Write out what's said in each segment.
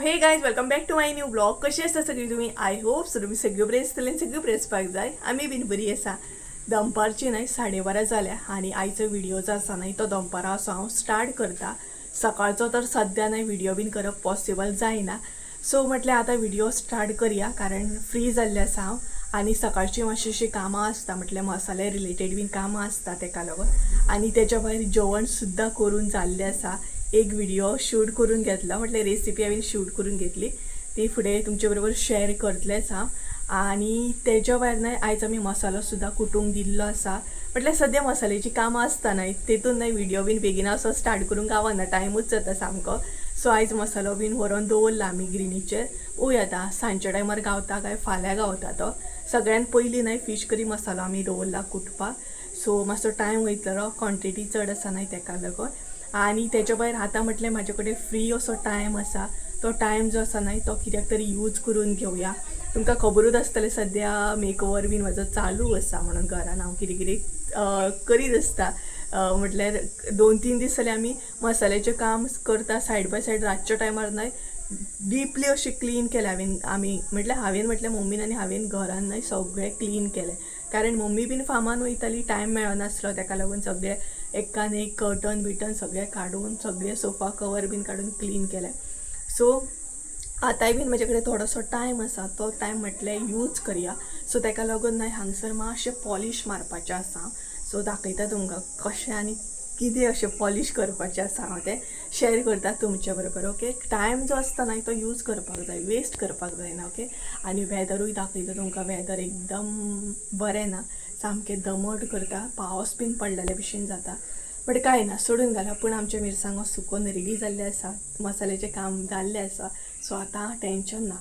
Hey guys, welcome back to my new vlog. कशी आसता सगळी तुम्ही? I hope so तुम्ही सगळी बरी आसतली आनी सगळी बरी आसपाक जाय. आमी बीन बरी आसा. दनपारची न्हय 12:30 जाल्या आनी आयचो व्हिडिओ जो आसा न्हय तो दनपारा असो हांव स्टार्ट करता. सकाळचो तर सद्या न्हय व्हिडिओ बीन करप पॉसिबल जायना. सो म्हटलें आतां व्हिडिओ स्टार्ट करया, कारण फ्री जाल्लें आसा हांव आनी सकाळची मातशी अशी कामां आसता, म्हटल्यार मसाले रिलेटेड बीन कामां आसता तेका लागून. आनी तेच्या भायर जेवण सुद्दां करून जाल्लें आसा. एक व्हिडिओ शूट करून घेतला, म्हटल्यार रेसिपी हांवें शूट करून घेतली, ती फुडें तुमचे बरोबर शेअर करतलेंच हांव. आनी तेच्या भायर न्हय आयज आमी मसालो सुद्दां कुटूंक दिल्लो आसा. म्हटल्यार सद्या मसाल्याची कामां आसता न्हय, तेतून न्हय व्हिडिओ बीन बेगीन असो स्टार्ट करूंक गावना, टायमूच जाता सामको. सो आयज मसालो बीन व्हरोन दवरला आमी गिरणीचेर. पळोवया आतां सांजच्या टायमार गावता काय फाल्यां गावता तो. सगळ्यान पयलीं न्हय फीश करी मसालो आमी दवरला कुटपाक. सो मातसो टायम वयतलो, क्वॉन्टिटी चड आसा न्हय तेका लागून. आनी तेच्या भायर आतां म्हटलें म्हाजे कडेन फ्री असो टायम आसा, तो टायम जो आसा न्हय तो कित्याक तरी यूज करून घेवया. तुमकां खबरूच आसतलें सद्या मेकओवर बीन म्हाजो चालू आसा म्हणून घरान हांव कितें कितें करीत आसता. म्हटल्यार 2-3 दीस जाले आमी मसाल्याचें काम करता सायड बाय सायड. रातच्या टायमार न्हय डिपली अशें क्लीन केलें हांवें. आमी म्हटल्यार हांवें म्हटल्यार मम्मीन आनी हांवें घरान न्हय सगळें क्लीन केलें, कारण मम्मी बीन फामान वयताली, टायम मेळनासलो. तेका लागून सगळें एकान एक कर्टन बिटन सगळें काडून, सगळें सोफा कवर बीन काडून क्लीन केलें. सो आतांय बीन म्हाजे कडेन थोडोसो टायम आसा, तो टायम म्हटल्यार यूज करया. सो तेका लागून न्हय हांगसर मातशें पॉलीश मारपाचें आसा. सो दाखयता तुमकां कशें आनी कितें अशें पॉलीश करपाचें आसा, हांव तें शेअर करता तुमचे बरोबर. ओके, टायम जो आसता न्हय तो यूज करपाक जाय, वेस्ट करपाक जायना. ओके, आनी वेदरूय दाखयता तुमकां. वेदर एकदम बरें ना, सामकें दमट करता, पावस बीन पडलेले भशेन जाता. बट कांय ना, सोडून घाला. पूण आमचे मिरसांगो सुकोन रेडी जाल्ले आसा, मसाल्याचें काम जाल्लें आसा. सो आतां टेंशन ना.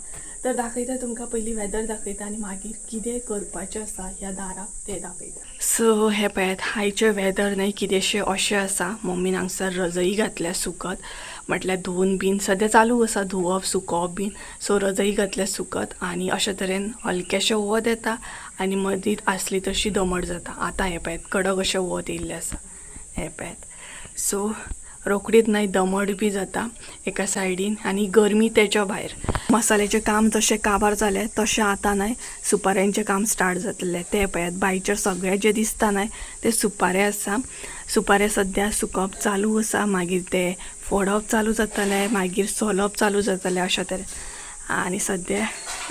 तर दाखयता तुमकां पयलीं वेदर दाखयता आनी मागीर कितें करपाचें आसा ह्या दाराक तें दाखयता. सो हें पळयात, आयचें वेदर न्हय कितेंशें अशें आसा. मम्मीन हांगसर रजई घातल्या सुकत, म्हटल्यार धुवन बीन सद्या चालू आसा धुवप सुकोवप बीन. सो रजई घातल्या सुकत आनी अशे तरेन हलकेशें वत येता आनी मदींच आसली तशी दमट जाता. आतां हें पळयात, कडक अशें वत येयल्लें आसा, हें पळयात. सो रोखडीच न्हय दमट बी जाता एका सायडीन आनी गरमी तेच्या भायर. मसाल्याचें काम जशें काबार जालें तशें आतां न्हय सुपाऱ्यांचें काम स्टार्ट जातलें. तें पळयात, बांयचेर सगळें जें दिसता न्हय तें सुपारे आसा. सुपारे सद्या सुकप चालू आसा, मागीर ते फोडप चालू जातलें, मागीर सोलप चालू जातलें अशें तरेन. आनी सद्या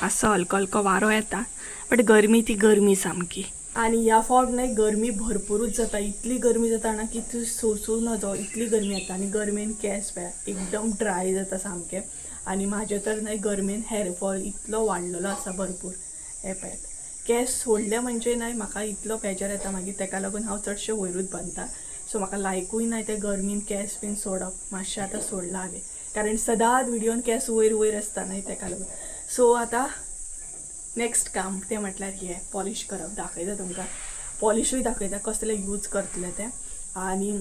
मातसो हलको हलको वारो येता, बट गरमी ती गरमी सामकी. आनी ह्या फावट न्हय गरमी भरपुरूच जाता, इतली गरमी जाता ना की तूं सोंसूं नजो, इतली गरमी जाता. आनी गरमेन केंस पळयात एकदम ड्राय जाता सामकें. आनी म्हाजें तर न्हय गरमेन हेअरफॉल इतलो वाडलेलो आसा भरपूर. हें पळयात, केंस सोडले म्हणजे न्हय म्हाका इतलो पेजर येता, मागीर तेका लागून हांव चडशें वयरूच बांदता. सो म्हाका लायकूय ना तें गरमीन केंस बीन सोडप. मातशें आतां सोडलां हांवें, कारण सदांच व्हिडियोन केंस वयर वयर आसता न्हय तेका लागून. सो आतां नेक्स्ट काम तें म्हटल्यार हें पॉलीश करप. दाखयता तुमकां, पॉलिशूय दाखयता कसले यूज करतले तें. आनी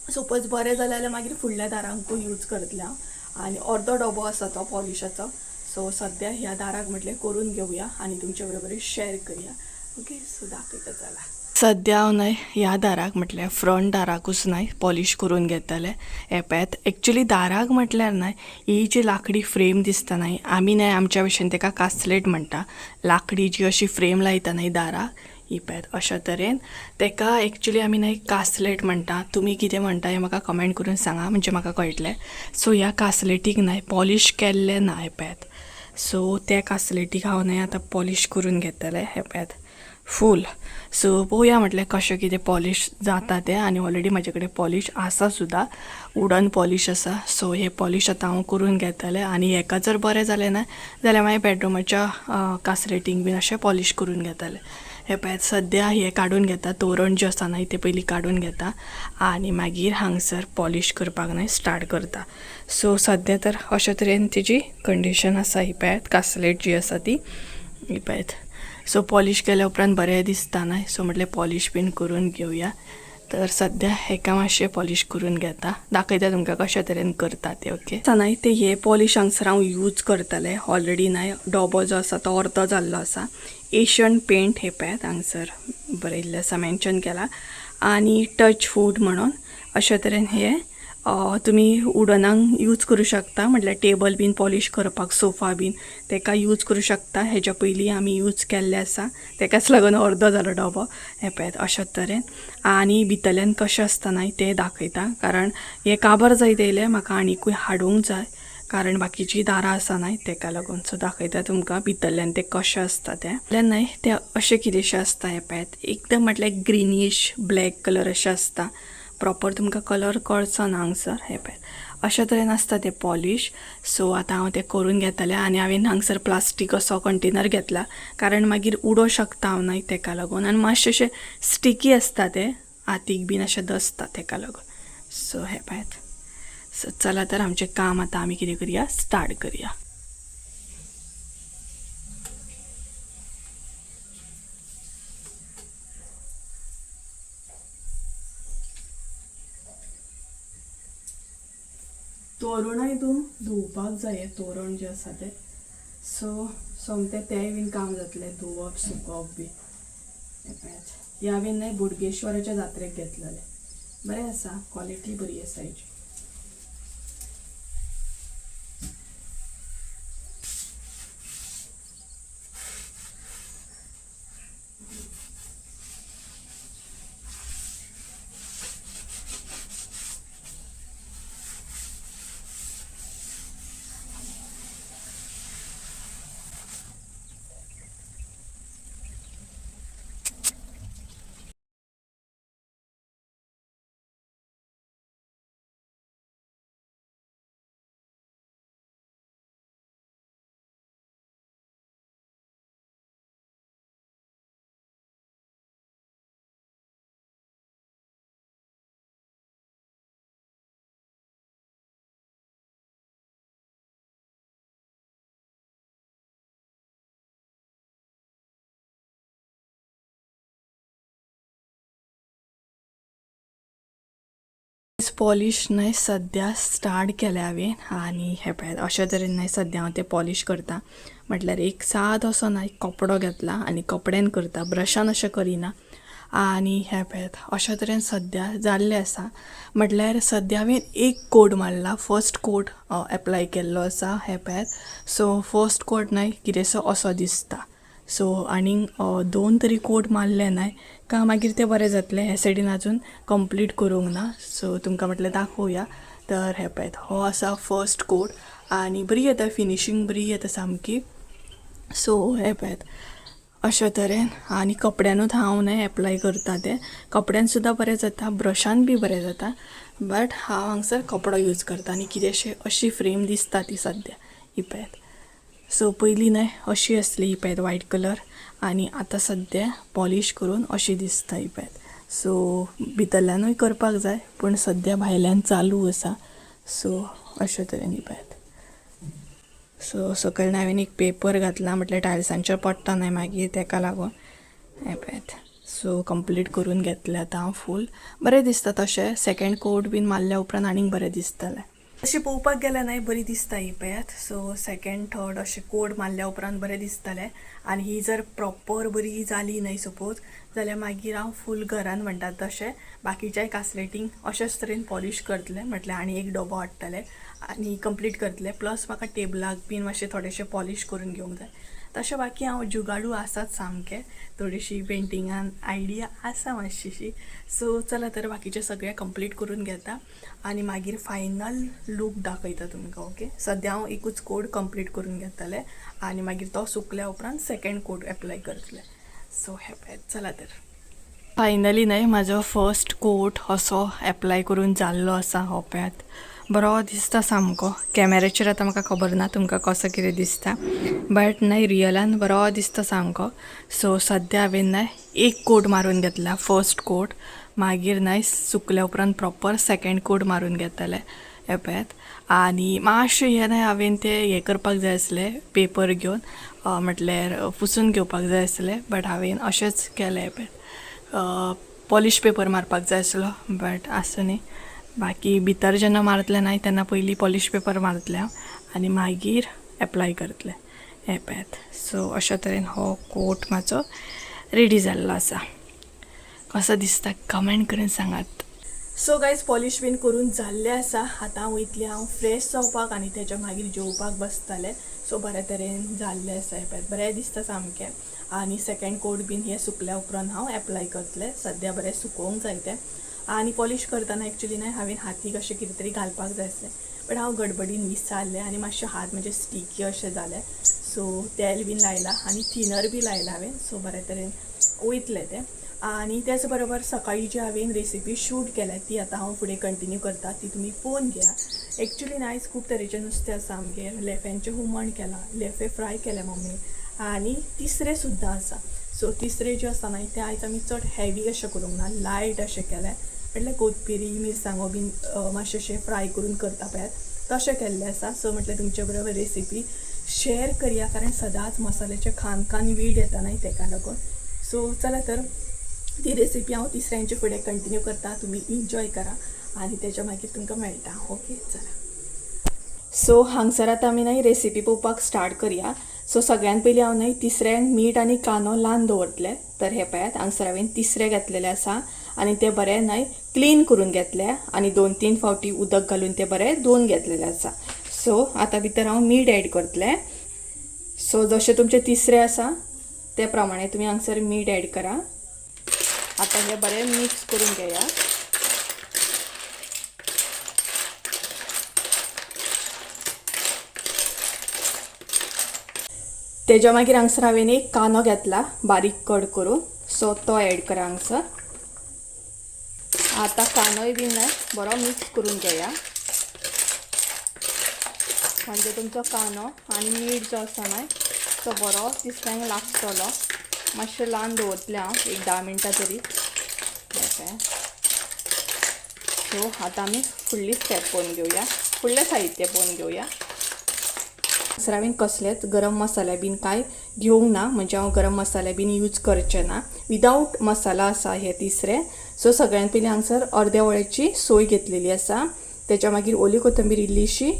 सपोज बरें जालें जाल्यार मागीर फुडल्या दारांकूय यूज करतलें हांव. आनी अर्दो डबो आसा तो पॉलिशाचो. सो सद्या ह्या दाराक म्हटलें करून घेवया आनी तुमचे बरोबर शेअर करया. ओके, सो दाखयता चला. सद्या हांव न्हय ह्या दाराक म्हटल्यार फ्रंट दाराकूच न्हय पॉलीश करून घेतलें. हें पळयात, एक्चुली दाराक म्हटल्यार न्हय ही जी लाकडी फ्रेम दिसता न्हय, आमी न्हय आमच्या भशेन तेका कासलेट म्हणटा. लाकडी जी अशी फ्रेम लायता न्हय दाराक, ही पळयात अशा तरेन, तेका एक्चुली आमी न्हय कासलेट म्हणटा. तुमी कितें म्हणटा हें म्हाका कमेंट करून सांगा, म्हणजे म्हाका कळटलें. सो ह्या कासलेटीक न्हय पॉलीश केल्लें ना, हें पळयात. सो त्या कासलेटीक हांव न्हय आतां पॉलीश करून घेतलें, हें पळयात फूल. सो पळोवया म्हटलें कशें कितें पॉलीश जाता तें. आनी ऑलरेडी म्हाजे कडेन पॉलीश आसा सुद्दां, वुडन पॉलीश आसा. सो हें पॉलीश आतां हांव करून घेतलें आनी हेका जर बरें जालें ना जाल्यार मागीर बेडरुमाच्या कासलेटींक बीन अशें पॉलीश करून घेतलें. हें पळयात, सद्या हें काडून घेता, तोरण जें आसा न्हय तें पयलीं काडून घेता आनी मागीर हांगसर पॉलीश करपाक न्हय स्टार्ट करता. सो सद्या तर अशे तरेन तेजी कंडिशन आसा. ही पळयात कासलेट जी आसा ती, ही पळयात. सो पॉलीश केल्या उपरांत बरें दिसता न्हय, सो म्हटलें पॉलीश बीन करून घेवया. तर सद्या हेका मातशें पॉलीश करून घेता, दाखयता तुमकां कशे तरेन करता ते. ओके न्हय ते हे पॉलीश हांगसर हांव यूज करतलें. ऑलरेडी न्हय डबो जो आसा तो अर्दो जाल्लो आसा. एशियन पेंट, हे पळयात हांगसर बरयल्लें आसा, मेन्शन केला, आनी टच वूड म्हणून अशे तरेन हे तुमी वुडनाक यूज करूं शकता, म्हटल्यार टेबल बीन पॉलीश करपाक, सोफा बीन तेका यूज करूं शकता. हेज्या पयलीं आमी यूज केल्ले आसा, तेकाच लागून अर्दो जालो डबो. हें पळयात अशा तरेन. आनी भितरल्यान कशें आसता न्हय तें दाखयता, कारण हें काबार जायत येयलें म्हाका आनिकूय हाडूंक जाय, कारण बाकीचीं दारां आसा न्हय तेका लागून. सो दाखयता तुमकां भितरल्यान तें कशें आसता तें. न्हय तें अशें कितेंशें आसता. हें पळयात, एकदम म्हटल्यार ग्रिनीश ब्लॅक कलर अशें आसता. प्रॉपर तुमकां कलर कळचो ना हांगसर. हें पळयात अशा तरेन आसता तें पॉलीश. सो आतां हांव तें करून घेतलें आनी हांवें हांगसर प्लास्टीक असो कंटेनर घेतला, कारण मागीर उडोवंक शकता हांव न्हय तेका लागून. आनी मातशें अशें स्टिकी आसता तें, हातीक बीन अशें दसता तेका लागून. सो हें पळयात. सो चला तर आमचें काम आतां आमी कितें करया, स्टार्ट करया. तोरणां हितून धुवपाक जाय, तोरण जें आसा तें. सो सोमतें तेंय बीन काम जातलें, धुवप सुकोवप बी. हें हांवें न्हय बोडगेश्वराच्या जात्रेक घेतलेलें, बरें आसा, क्वॉलिटी बरी आसा हेजी. पॉलीश न्हय सद्या स्टार्ट केल्या हांवें आनी हें पळयात अशा तरेन न्हय सद्या हांव तें पॉलीश करता. म्हटल्यार एक सादो असो न्हय कपडो घेतला आनी कपड्यान करता, ब्रशान अशें करिना. आनी हें पळयात अशा तरेन सद्या जाल्लें आसा. म्हटल्यार सद्या हांवें एक कोट मारला, फर्स्ट कोट एप्लाय केल्लो आसा. हें पळयात. सो फर्स्ट कोट न्हय कितेंसो असो दिसता. सो आनीक दोन तरी कोट मारले न्हय का मागीर तें बरें जातलें. हे सायडीन आजून कंप्लीट करूंक ना, सो तुमकां म्हटलें दाखोवया. तर हें पळयात हो आसा फर्स्ट कोट आनी बरी येता, फिनिशींग बरी येता सामकी. सो हें पळयात अशा तरेन. आनी कपड्यानूच हांव न्हय एप्लाय करता तें, कपड्यान सुद्दां बरें जाता, ब्रशान बी बरें जाता, बट हांव हांगसर कपडो यूज करता. आनी कितेंशें अशी फ्रेम दिसता ती सद्या ही पळयात. सो पयलीं न्हय अशी आसली ही पळयात व्हायट कलर, आनी आतां सद्या पॉलीश करून अशी दिसता ही पळयात. सो भितरल्यानूय करपाक जाय, पूण सद्या भायल्यान चालू आसा. सो अशे तरेन ही पळयात. सो सकयल हांवें एक पेपर घातला, म्हटल्यार टायल्सांचेर पडटा न्हय मागीर तेका लागून. हें पळयात. सो कंप्लीट करून घेतलें आतां हांव फूल, बरें दिसता तशें. सेकेंड कोट बीन मारल्या उपरांत आनीक बरें दिसतलें. अशें पळोवपाक गेल्यार न्हय बरी दिसता ही पळयात. सो सेकेंड थर्ड अशें कोट मारल्या उपरांत बरें दिसतलें. आनी ही जर प्रॉपर बरी जाली न्हय सपोज, जाल्यार मागीर हांव फूल घरान म्हणटात तशें बाकीच्याय कासलेटींक अशेंच तरेन पॉलीश करतलें. म्हटल्यार आनी एक डबो हाडटलें आनी कंप्लीट करतलें. प्लस म्हाका टेबलाक बीन मातशें थोडेशें पॉलीश करून घेवंक जाय. तशें बाकी हांव जुगाडू आसात सामकें, थोडीशी पेंटिंगान आयडिया आसा मातशीशी. सो चला तर बाकीचें सगळें कंप्लीट करून घेता आनी मागीर फायनल लूक दाखयता तुमकां. ओके, सद्या हांव एकूच कोट कंप्लीट करून घेतलें आनी मागीर तो सुकल्या उपरांत सेकेंड कोट एप्लाय करतलें. सो हें पळयात. चला तर फायनली न्हय म्हाजो फर्स्ट कोट असो एप्लाय करून जाल्लो आसा. हो पळयात, बरो दिसता सामको. कॅमेराचेर आतां म्हाका खबर ना तुमकां कसो कितें दिसता, बट न्हय रियलान बरो दिसता सामको. सो सद्या हांवें न्हय एक कोट मारून घेतला, फर्स्ट कोट. मागीर न्हय सुकल्या उपरांत प्रॉपर सेकेंड कोट मारून घेतलें. हें पळयात. आनी मातशें हें न्हय हांवें तें हें करपाक जाय आसलें, पेपर घेवन म्हटल्यार पुसून घेवपाक जाय आसलें, बट हांवें अशेंच केलें. हें पळयात, पॉलीश पेपर मारपाक जाय आसलो, बट आसूं न्ही. बाकी भितर जेन्ना मारतलें न्हय तेन्ना पयलीं पॉलीश पेपर मारतलें हांव आनी मागीर एप्लाय करतलें. हें पळयात. सो अशा तरेन हो कोट म्हाजो रेडी जाल्लो आसा. कसो दिसता कमेंट करून सांगात. सो गायज पॉलिश बीन करून जाल्लें आसा. आतां वयतलें हांव फ्रेश जावपाक आनी तेच्या मागीर जेवपाक बसतलें. सो बऱ्या तरेन जाल्लें आसा हें पळयात, बरें दिसता सामकें. आनी सेकेंड कोट बीन हें सुकल्या उपरांत हांव एप्लाय करतलें. सद्या बरें सुकोवंक जाय तें. आनी पॉलिश करतना एक्चुली न्हय हांवें हातीक अशें कितें तरी घालपाक जाय आसलें, बट हांव गडबडीन विसरलें आनी मातशें हात म्हणजे स्टिकी अशें जालें. सो तेल बीन लायलां आनी थिनर बी लायलां हांवें. सो बऱ्या तरेन वयतलें तें. आनी त्याच बरोबर सकाळी जी हांवें रेसिपी शूट केल्या ती आतां हांव फुडें कंटिन्यू करता, ती तुमी पळोवन घेया. एक्चुली न्हय आयज खूब तरेचें नुस्तें आसा आमगेर. लेफ्यांचें हुमण केलां, लेफे फ्राय केल्या मम्मीन, आनी तिसरें सुद्दां आसा. सो तिसरें जें आसा न्हय तें आयज आमी चड हेवी अशें करूंक ना, लायट अशें केलें. म्हटल्यार कोथमिरी मिरसांगो बीन मातशें अशें फ्राय करून करता पळयात तशें केल्लें आसा. सो म्हटलें तुमचे बरोबर रेसिपी शेअर करया, कारण सदांच मसाल्याचे खान खान वीट येता न्हय तेका लागून. सो चला तर ती रेसिपी हांव तिसऱ्यांचे फुडें कंटिन्यू करता, तुमी इन्जॉय करा आनी तेच्या मागीर तुमकां मेळटा. ओके चला. सो हांगसर आतां आमी न्हय रेसिपी पळोवपाक स्टार्ट करया. सो सगळ्यान पयलीं हांव न्हय तिसऱ्यांक मीठ आनी कांदो लावन दवरतलें. तर हें पळयात हांगसर हांवें तिसरे घेतलेले आसा आनी ते बरे न्हय क्लीन करून घेतले आनी 2-3 फावटी उदक घालून ते बरे धुवन घेतलेले आसा. सो आतां भितर हांव मीठ एड करतलें. सो जशें तुमचे तिसरे आसा ते प्रमाणे तुमी हांगसर मीठ एड करा. आतां हें बरें मिक्स करून घेया. तेज्या मागीर हांगसर हांवें एक कांदो घेतला बारीक कट करून, सो तो एड करा हांगसर. आतां कांदोय बीन न्हय बरो मिक्स करून घेया, म्हणजे तुमचो कांदो आनी मीठ जो आसा न्हय तो बरो तिसऱ्यांक लागतलो. मातशें ल्हान दवरतलें हांव एक 10 मिनटां तरी. सो आतां आमी फुडली स्टेप पळोवन घेवया, फुडलें साहित्य पळोवन घेवया. सर हांवें कसलेच गरम मसाले बीन कांय घेवंक ना, म्हणजे हांव गरम मसाले बीन यूज करचें ना, विदावट मसाला आसा हे तिसरें. सो सगळ्यान पयलीं हांगसर अर्द्या वळ्याची सोय घेतलेली आसा, तेच्या मागीर ओली कोथंबीर इल्लीशी,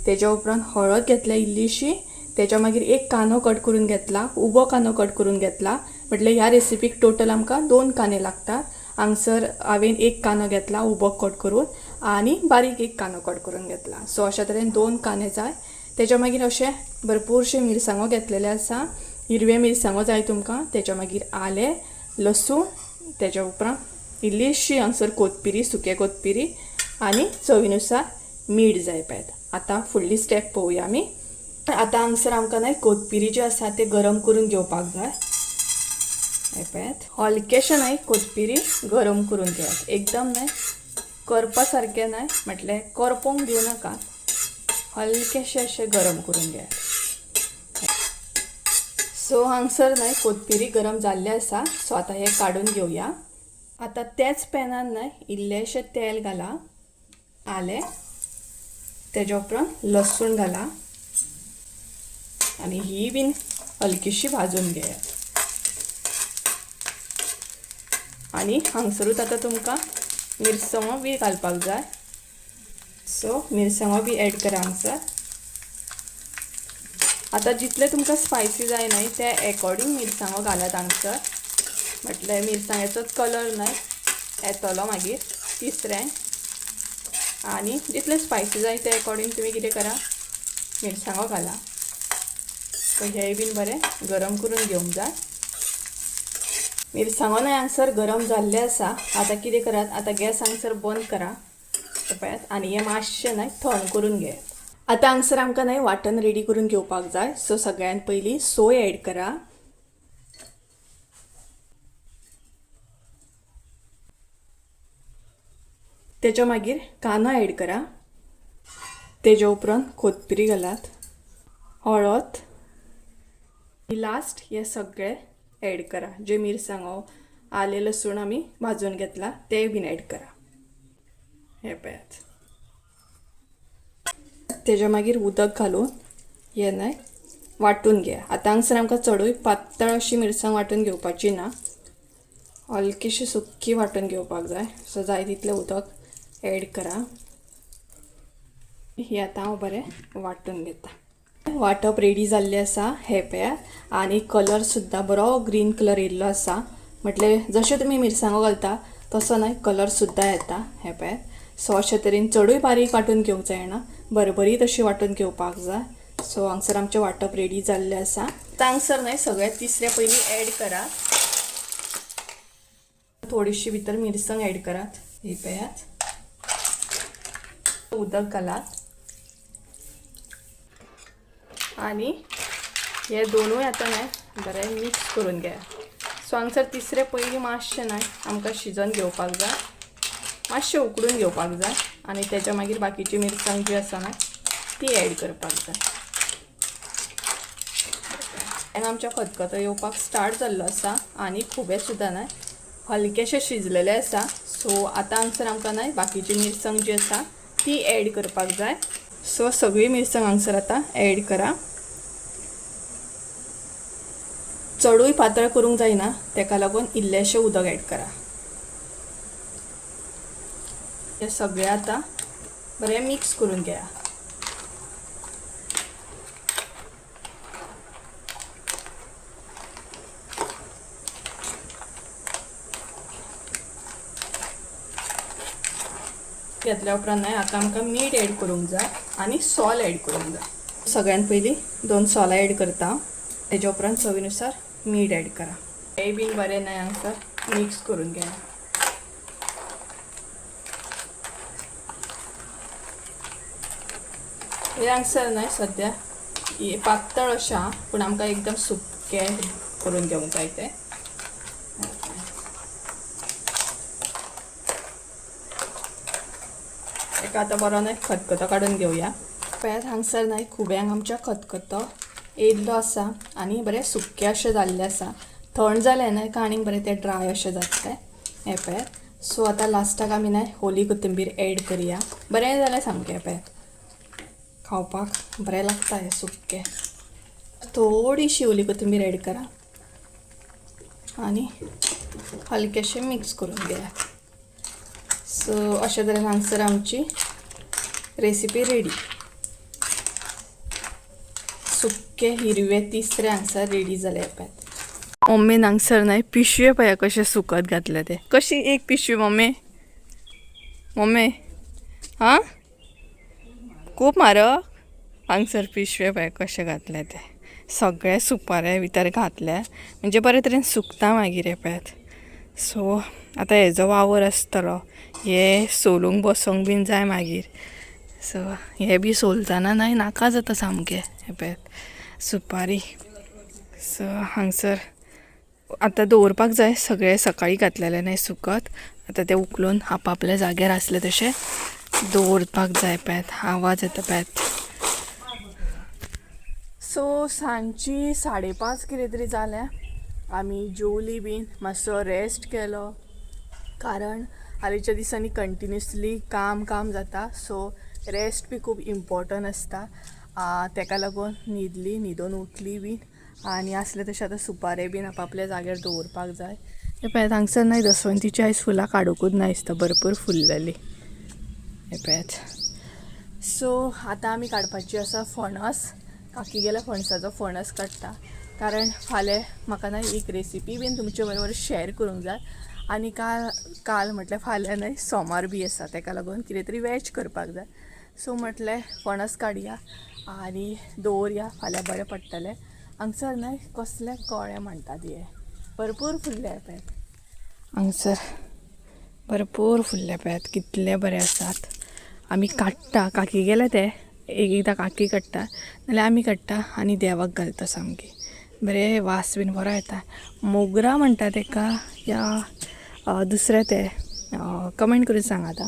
तेच्या उपरांत हळद घेतल्या इल्लीशी, तेच्या मागीर एक कांदो कट करून घेतला, उबो कांदो कट करून घेतला. म्हटल्यार ह्या रेसिपीक टोटल आमकां 2 कांदे लागतात. हांगसर हांवें एक कांदो घेतला उबो कट करून आनी बारीक एक कांदो कट करून घेतला. सो अशा तरेन 2 कांदे जाय. तेच्या मागीर अशें भरपूरशे मिरसांगो घेतलेले आसा, हिरवे मिरसांगो जाय तुमकां. तेच्या मागीर आलें, लसूण, तेच्या उपरांत इल्लीशी हांगसर कोथमिरी, सुके कोथमिरी आनी चवीनुसार मीठ जाय पळयात. आतां फुडली स्टेप पळोवया आमी. आतां हांगसर आमकां न्हय कोथमिरी जी आसा ते गरम करून घेवपाक जाय. हें पळयात हलकेशें न्हय कोथमिरी गरम करून घेयात, एकदम न्हय करपा सारकें न्हय, म्हटल्यार करपोंक दिवं नाका, हलकेशें अशें गरम करून घेयात. सो हांगसर न्हय कोथमिरी गरम जाल्ली आसा. सो आतां हें काडून घेवया. आतां त्याच पॅनान न्हय इल्लेशें तेल घाला, आलें, तेज्या उपरांत लसूण घाला आनी ही बीन हलकीशी भाजून घेयात. आनी हांगसरूच आतां तुमकां मिरसांगो बी घालपाक जाय. सो मिरसांगो बी एड करा हांगसर. आतां जितलें तुमकां स्पायसी जाय न्हय ते एकॉर्डिंग मिरसांगो घालात हांगसर, म्हटल्यार मिरसांग्याचोच कलर न्हय येतलो मागीर तिसऱ्यांक. आनी जितलें स्पायसी जाय ते एकॉर्डिंग तुमी कितें करा, मिरसांगो घाला. सो हेंय बीन बरें गरम करून घेवंक जाय. मिरसांगो न्हय हांगसर गरम जाल्लें आसा. आतां कितें करात, आतां गॅस हांगसर बंद करा पळयात आनी हें मातशें न्हय थंड करून घेयात. आतां हांगसर आमकां न्हय वांटण रेडी करून घेवपाक जाय. सो सगळ्यान पयलीं सोय एड करा, तेच्या मागीर कांदो एड करा, तेच्या उपरांत कोथमिरी घालात, हळद, लास्ट हे सगळे एड करा, जे मिरसांगो आलें लसूण आमी भाजून घेतला ते बीन एड करा. हे पळयात तेच्या मागीर उदक घालून हें न्हय वांटून घेया. आतां हांगसर आमकां चडूय पातळ अशी मिरसांग वांटून घेवपाची ना, हलकीशी सुकी वांटून घेवपाक जाय. सो जाय तितलें उदक एड करा. ही आतां हांव बरें वांटून घेता. वांटप रेडी जाल्लें आसा हें पळयात. आनी कलर सुद्दां बरो ग्रीन कलर येयल्लो आसा, म्हटल्यार जशें तुमी मिरसांगो घालता तसो न्हय कलर सुद्दां येता. हें पळयात. सो अशे तरेन चडूय बारीक वांटून घेवंक जायना, बरोबरीत अशी वांटून घेवपाक जाय. सो हांगसर आमचें वांटप रेडी जाल्लें आसा. हांगसर न्हय सगळें तिसरें पयलीं एड करात. थोडीशी भितर मिरसांग एड करात. ही पळयात. उदक घालात आनी हे दोनूय आतां न्हय बरें मिक्स करून घेयात. सो हांगसर तिसरें पयलीं मातशें न्हय आमकां शिजोवन घेवपाक जाय, मातशें उकडून घेवपाक जाय आनी तेच्या मागीर बाकीची मिरसांग जी आसा न्हय ती एड करपाक जाय. आनी आमच्या खतखतो येवपाक स्टार्ट जाल्लो आसा आनी खुबे सुद्दां न्हय हलकेशे शिजलेले आसा. सो आतां हांगसर आमकां न्हय बाकीची मिरसांग जी आसा ती एड करपाक जाय. सो सगळी मिरसांग हांगसर आतां एड करा. चडूय पातळ करूंक जायना, तेका लागून इल्लेशें उदक एड करा. हे सगळें आतां बरें मिक्स करून घेया. घेतल्या उपरांत न्हय आतां आमकां मीठ एड करूंक जाय आनी सोल एड करूंक जाय. सगळ्यान पयलीं 2 सोलां एड करता, तेज्या उपरांत चवीनुसार मीठ एड करा. हें बीन बरें न्हय हांगसर मिक्स करून घेया. हें हांगसर न्हय सद्या पातळ अशें आहा, पूण आमकां एकदम सुकें करून घेवंक जाय तें. एका आतां बरो न्हय खतखतो काडून घेवया. पळयात हांगसर न्हय खुब्यांक आमच्या खतखतो येयल्लो आसा आनी बरें सुकें अशें जाल्लें आसा. थंड जालें न्हय काय आनीक बरें तें ड्राय अशें जातलें. हें पळयात. सो आतां लास्टाक आमी न्हय ओली कोथिंबीर एड करया. बरें जालें सामकें. पळयात खावपाक बरें लागता हें सुकें. थोडीशी ओली कोथिंबीर एड करा आनी हलकेशें मिक्स करून घेयात. सो अशे तरेन हांगसर आमची रेसिपी रेडी. सुके हिरवे तिसरे हांगसर रेडी जाले. पळयात मम्मीन हांगसर न्हय पिशवे पळया कशें सुकत घातले ते. कशी एक पिशवी मम्मी? मम्मी हां खूब म्हारग. हांगसर पिशवे पळय कशें घातले ते. सगळे सुपारे भितर घातले म्हणजे बरे तरेन सुकता मागीर. हें पळयात. सो आतां हेजो वावर आसतलो, हे सोलूंक बसोंक बीन जाय मागीर. सो हे बी सोलतना न्हय नाका जाता सामकें. हें पळयात सुपारी. सो हांगसर आतां दवरपाक जाय सगळे सकाळी घातलेले न्हय सुकत. आतां ते उखलून आपापल्या जाग्यार आसले तशें दवरपाक जाय. पळयात आवाज येता पळयात. सो सांजची 5:30 कितें तरी जालें. आमी जेवली बीन, मातसो रेस्ट केलो, कारण हालींच्या दिसांनी कंटिन्युअसली काम काम जाता. सो रेस्ट बी खूब इम्पॉर्टंट आसता. तेका लागून न्हिदली, न्हिदोन उठली बीन आनी आसले तशें आतां सुपारे बीन आपापल्या जाग्यार दवरपाक जाय. हें पळयात हांगसर न्हय दसवंतीची आयज फुलां काडुंकूच ना दिसता, भरपूर फुल्लेली. हें पळयात. सो आतां आमी काडपाची आसा फणस. काकी गेल्या फणसाचो फणस काडटा, कारण फाल्यां म्हाका न्हय एक रेसिपी बीन तुमचे बरोबर शेअर करूंक जाय. आनी काल म्हटल्यार फाल्यां न्हय सोमार बी आसा, तेका लागून कितें तरी वेज करपाक जाय. सो म्हटलें फणस काडया आनी दवरया, फाल्यां बरें पडटलें. हांगसर न्हय कसले कळे म्हणटात हे भरपूर फुल्ले पळयात. हांगसर भरपूर फुल्ले पळयात कितले बरे आसात. आमी काडटा, काकी गेले ते एक एकदां काकी काडटा नाल्यार आमी काडटा आनी देवाक घालता. सामकी बरें वास बीन बरो येता. मोगरा म्हणटा तेका या दुसरें ते कमेंट करून सांगात.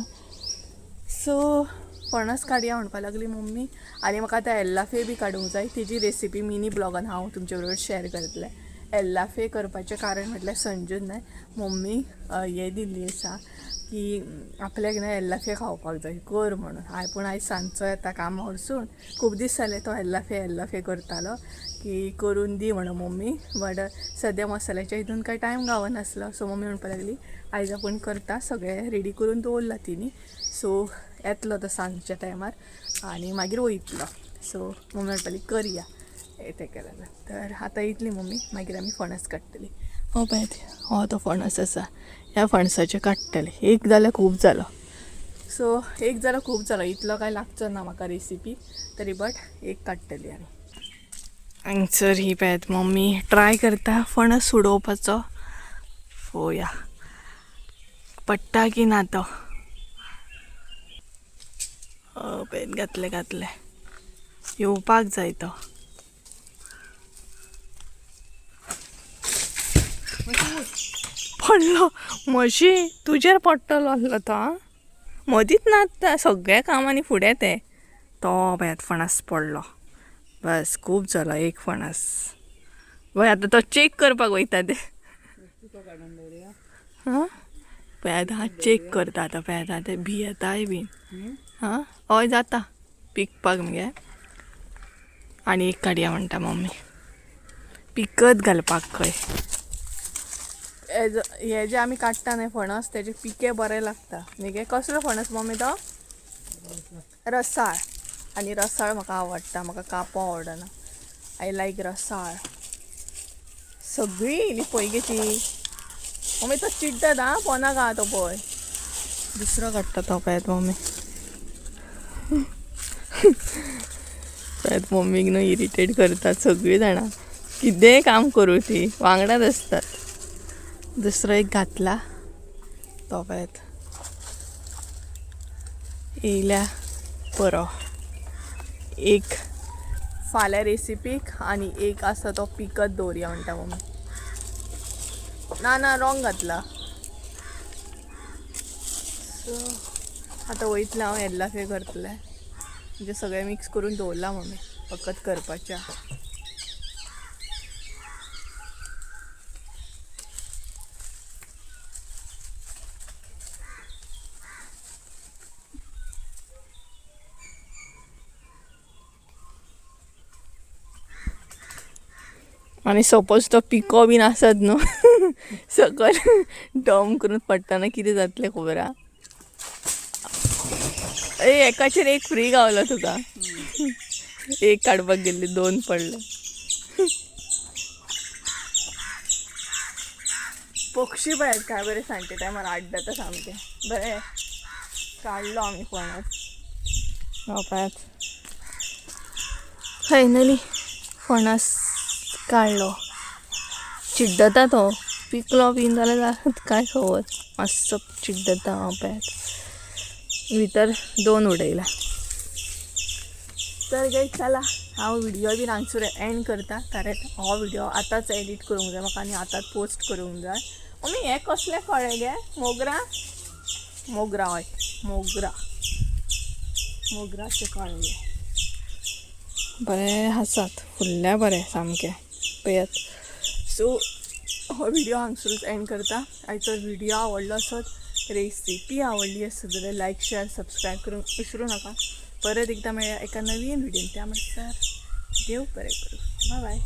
सो फणस काडया म्हणपाक लागली मम्मी. आनी म्हाका आतां एल्लाफे बी काडूंक जाय. तेजी रेसिपी मिनी ब्लॉगान हांव तुमचे बरोबर शेअर करतलें. एल्लाफे करपाचें कारण म्हटल्यार संजून न्हय मम्मी हें दिल्ली आसा की आपल्याक न्हय एल्लाफे खावपाक जाय कर म्हणून. हांवें पूण आयज सांजचो येता कामा वरसून, खूब दीस जाले तो एल्लाफे एल्लाफे करतालो की करून दी म्हणून मम्मी. बट सद्या मसाल्याच्या हितून कांय टायम गावनासलो. सो मम्मी म्हणपाक लागली आयज आपूण करता, सगळें रेडी करून दवरलां तिणी. सो येतलो तो सांजच्या टायमार आनी मागीर वयतलो. सो मम्मी म्हणपाली करया तेका लागून. तर आतां येतली मम्मी, मागीर आमी फणस काडटली. हो पळय, हो तो फणस आसा. ह्या फणसाचे काडटले. एक जाल्यार खूब जालो. सो एक जाल्यार खूब जालो, इतलो काय लागचो ना म्हाका रेसिपी तरी, बट एक काडटली. आमी हांगसर ही पळयात मम्मी ट्राय करता फणस उडोवपाचो. पळोवया पडटा की ना तो. पळयत घातले घातले, येवपाक जाय तो. पडलो म्हशी तुजेर पडटलो आसलो तो. आं, मदींच ना, सगळ्या कामांनी फुडें ते. तो पळयात फणस पडलो. बस खूब जालो एक फणस. पळय आतां तो चॅक करपाक वयता ते. हां पळयात, हां चॅक करता आतां. पळयात आतां भियेताय बीन. हां हय जाता पिकपाक मगे. आनी एक काडया म्हणटा मम्मी, पिकत घालपाक खंय. हे जे आमी काडटा न्ही फणस, तेजे पिके बरे लागता न्ही गे. कसलो फणस मम्मी तो? रसाळ. आनी रसाळ म्हाका आवडटा, म्हाका कापो आवडना. I लायक रसाळ. सगळीं येयली पळय गे ती. मम्मी तो चिड्डत आं, पोनाक आहा तो पळय. दुसरो काडटा तो. पळयात मम्मी, पळयात मम्मीक न्हू इरिटेट करतात सगळीं जाणां. कितेंय काम करूं ती वांगडाच आसतात. दुसरो एक घातला तो पळयात येयल्या. बरो, एक फाल्यां रेसिपीक आनी एक आसा तो पिकत दवरया म्हणटा मम्मी. ना ना, रॉंग घातला. सो आतां वयतलें हांव येल्लाफे करतलें. म्हणजे सगळें मिक्स करून दवरलां मम्मी, फकत करपाचें. आनी सपोज तो पिको बीन आसत न्हू, सकयल डम करून पडटना कितें जातलें खबर आहा. ए एकाचेर एक फ्री गावलो तुका. एक काडपाक गेल्ली, दोन पडले. पक्षी पळयात काय बरें सांजचे टायमार आड्डता सामकें. बरें काडलो आमी फणस. हो पळयात, फायनली फणस काडलो. चिड्डता तो, पिकलो बीन जाल्यार काय खबर, मातसो चिड्डता. हांव पळयात भितर दोन उडयला. तर गायज चला, हांव व्हिडिओ बीन हांगसर एंड करता, कारण हो व्हिडिओ आतांच एडिट करूंक जाय म्हाका आनी आतांच पोस्ट करूंक जाय. मम्मी हें कसलें कळ्ळें गे? मोगरा? मोगरा हय, मोगरा, मोगराचें कळ्ळें. बरें आसात, फुल्ल्या बरें सामकें पळयात. सो हो व्हिडिओ हांगसरूच एंड करता. आयचो व्हिडिओ आवडलो आसत, रेसिपी आवडली आसत जाल्यार लायक शेअर सबस्क्रायब करूंक विसरूं नाका. परत एकदां मेळया एका नवीन व्हिडियोन. त्या म्हणसर देव बरें करूं. बाय बाय.